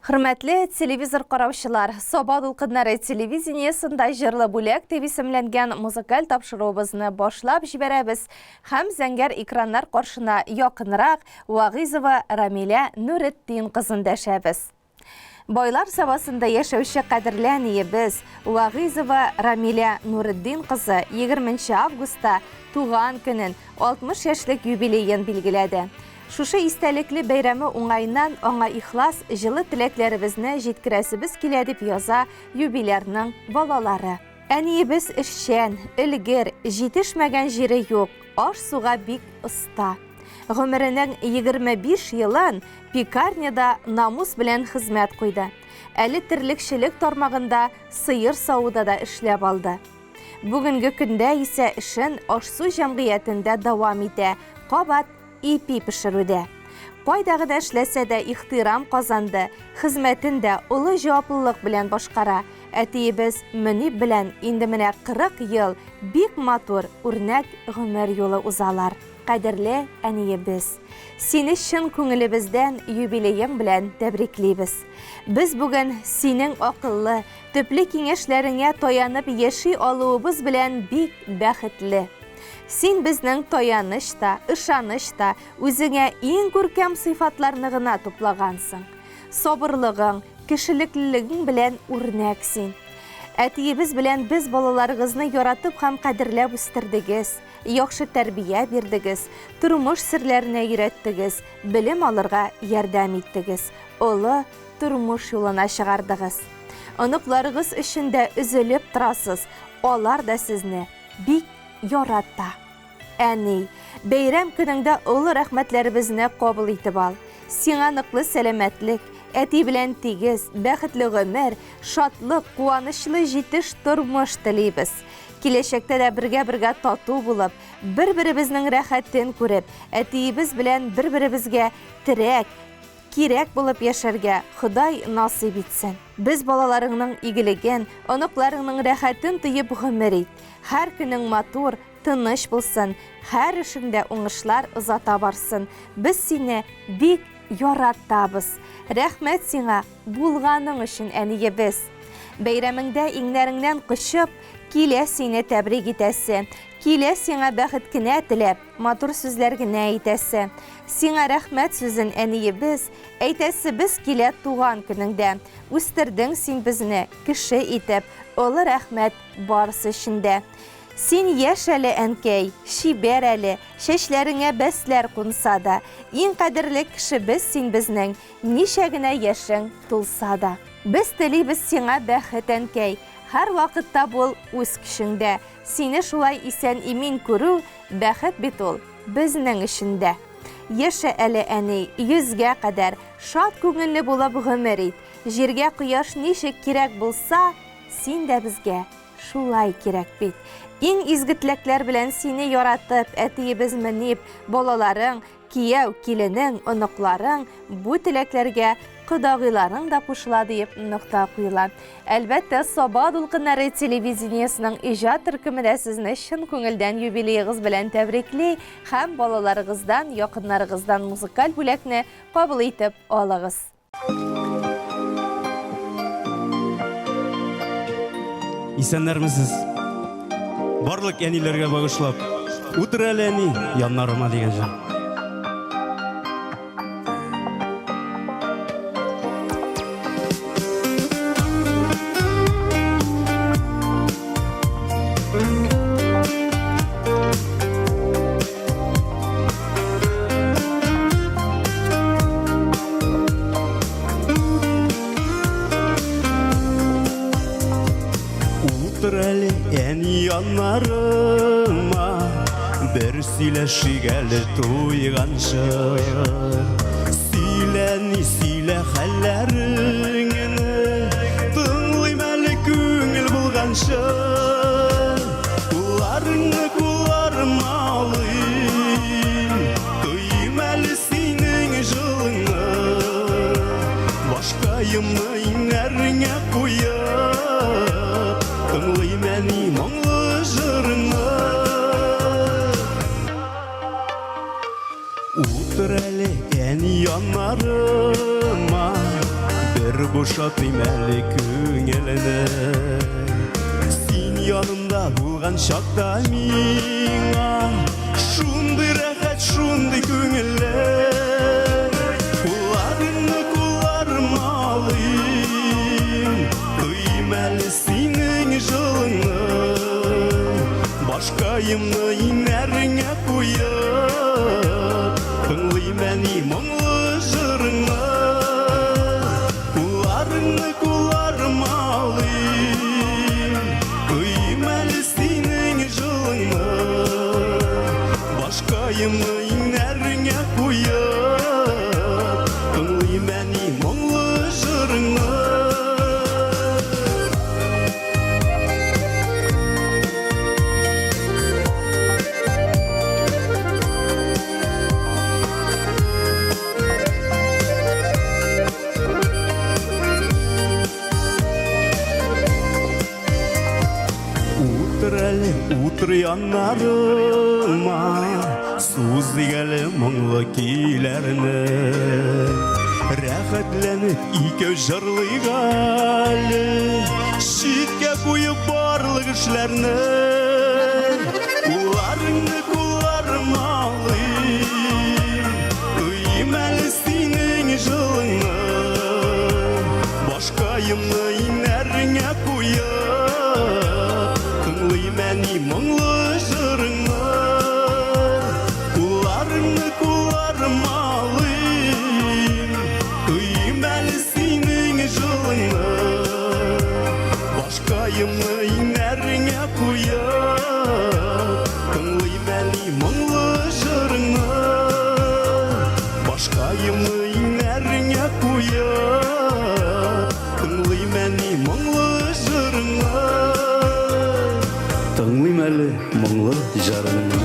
Хөрмәтле телевизор караучылар, Саба дулкыннары телевидениесында Җырлы бүләк дип исемләнгән музыкаль тапшыруыбызны башлап җибәрәбез һәм зәңгәр экраннар каршына якынрак Вагыйзова Рамилә Нуретдин кызын дәшәбез. Байлар Сабасында яшәүче кадерле әниебез Вагыйзова Рамилә Нуретдин кызы 20 нче августта туган көнен, 60 яшьлек юбилеен билгеләде. Шушы истәлекле бәйрәме уңаеннан аңа ихлас, җылы теләкләребезне җиткерәсебез килә, дип яза юбилярның балалары. Әниебез эшчән, өлгер, җитешмәгән җире юк, аш-суга бик оста. Гомеренең 25 елын пекарняда намус белән хезмәт куйды. Әле терлекчелек тармагында сыер савуда да эшләп алды. Бүгенге көндә исә эшен аш-су җәмгыятендә дәвам итә, кабат ипи пешерүдә. Кайда гына эшләсә дә ихтирам казанды, хезмәтен дә олы җаваплылык белән башкара. Әтиебез Мөнип белән инде менә 40 ел бик матур, үрнәк гомер юлы узалар. Кадерле әниебез! Сине чын күңелебездән юбилеең белән тәбриклибез. Без бүген синең акыллы, төпле киңәшләреңә таянып яши алуыбыз белән бик бәхетле. Син безнең таяныч та, ышаныч та, үзеңә иң күркәм сыйфатларны гына туплагансың. Сабырлыгың, кешелеклелегең белән үрнәк син. Әтиебез белән без балаларыгызны яратып һәм кадерләп үстердегез, яхшы тәрбия бирдегез, тормыш серләренә өйрәттегез, белем алырга ярдәм иттегез, олы тормыш юлына чыгардыгыз. Оныкларыгыз өчен дә өзелеп торасыз, алар да сезне бик ярата. Әни, бәйрәм көнеңдә олы рәхмәтләребезне кабул итеп ал. Сиңа ныклы сәламәтлек, әти белән тигез, бәхетле гомер, шатлык, куанычлы җитеш тормыш телибез. Киләчәктә дә бергә-бергә тату булып, бер-беребезнең рәхәтен күреп, әтиебез белән бер-беребезгә терәк, кирәк булып яшәргә Ходай насыйп итсен. Без балаларыңның игелеген, оныкларыңның рәхәтен тоеп гомер ит. Һәр көнең матур, тыныч булсын, һәр эшеңдә уңышлар озата барсын. Без сине бик яратабыз. Рәхмәт сиңа булганың өчен, әниебез. Бәйрәмеңдә иңнәреңнән кочып, килә сине тәбрик итәсе, килә сиңа бәхет кенә теләп, матур сүзләр генә әйтәсе. Сиңа рәхмәт сүзен, әниебез, әйтәсебез килә туган көнеңдә. Үстердең син безне, кеше итеп, олы рәхмәт барысы өчен дә. Син яшь әле, әнкәй, чибәр әле, чәчләреңә бәсләр кунса да. Иң кадерле кешебез син безнең, ничә генә яшең тулса да. Без телибез сиңа бәхет, әнкәй, һәрвакытта бул үз көчеңдә. Сине шулай исән-имин күрү, бәхет бит ул, безнең өчен дә. Яшә әле, әни, йөзгә кадәр, шат күңелле булып гомер ит. Җиргә кояш ничек кирәк булса, син дә безгә шулай кирәк бит. Иң изге теләкләр белән сине яратып, әтиебез Мөнип, балаларың, Кияү, киленең, оныкларың бу теләкләргә кодагыйларың да кушыла диеп нокта куела. Әлбәттә, Саба дулкыннары телевидениесының иҗат төркеме дә сезне чын күңелдән юбилеегыз белән тәбрикли һәм балаларыгыздан, якыннарыгыздан музыкаль бүләкне кабул итеп алыгыз. Исәннәрмесез? Барлык әниләргә багышлап, утыр әле әни, яннарыма дигән җыр. Утыр әле әни яннарыма, бер сөйләшик әле туйганчы. Сөйлә, ни сөйлә хәлләреңне, тыңлыйм әле күңел булганчы. Кулларыңны кулларыма алыйм, Тойыйм әле синең җылыңны. Башкаемны иңнәреңә куеп, Тыңлыйм әни моңлы җырыңны. Утыр әле әни яннарыма, бер Бер бушатыйм әле күңелне. Син янымда булган чакта миңа шундый рәхәт, шундый күңелле. Кулларыңны кулларыма алыйм, Тойым әле синең җылыңны. Башкаемны иңнәреңә куеп, Тыңлыйм әни моңлы җырыңны. Кулларыңны кулларыма алыйм, Тойым әле синең җылыңны. Башкаемны иңнәреңә куеп, Тыңлыйм әни моңлы җырыңны. Утыр әле, утыр яннарыма, Сузыйк әле моңлы көйләрне. Рәхәтләнеп икәү җырлыйк әле, Читкә куеп барлык эшләрне. Кулларыңны кулларыма алыйм, Тойым әле синең җылыңны. Башкаемны иңнәреңә куеп, Тыңлыйм әни моңлы җырыңны. Кулларыңны кулларыма алыйм, Тойым әле синең җылыңны. Башкаемны иңнәреңә куеп, Тыңлыйм әни моңлы җырыңны. Башкаемны иңнәреңә куеп, Тыңлыйм әни моңлы җырыңны. Тыңлыйм әле моңлы җырыңны.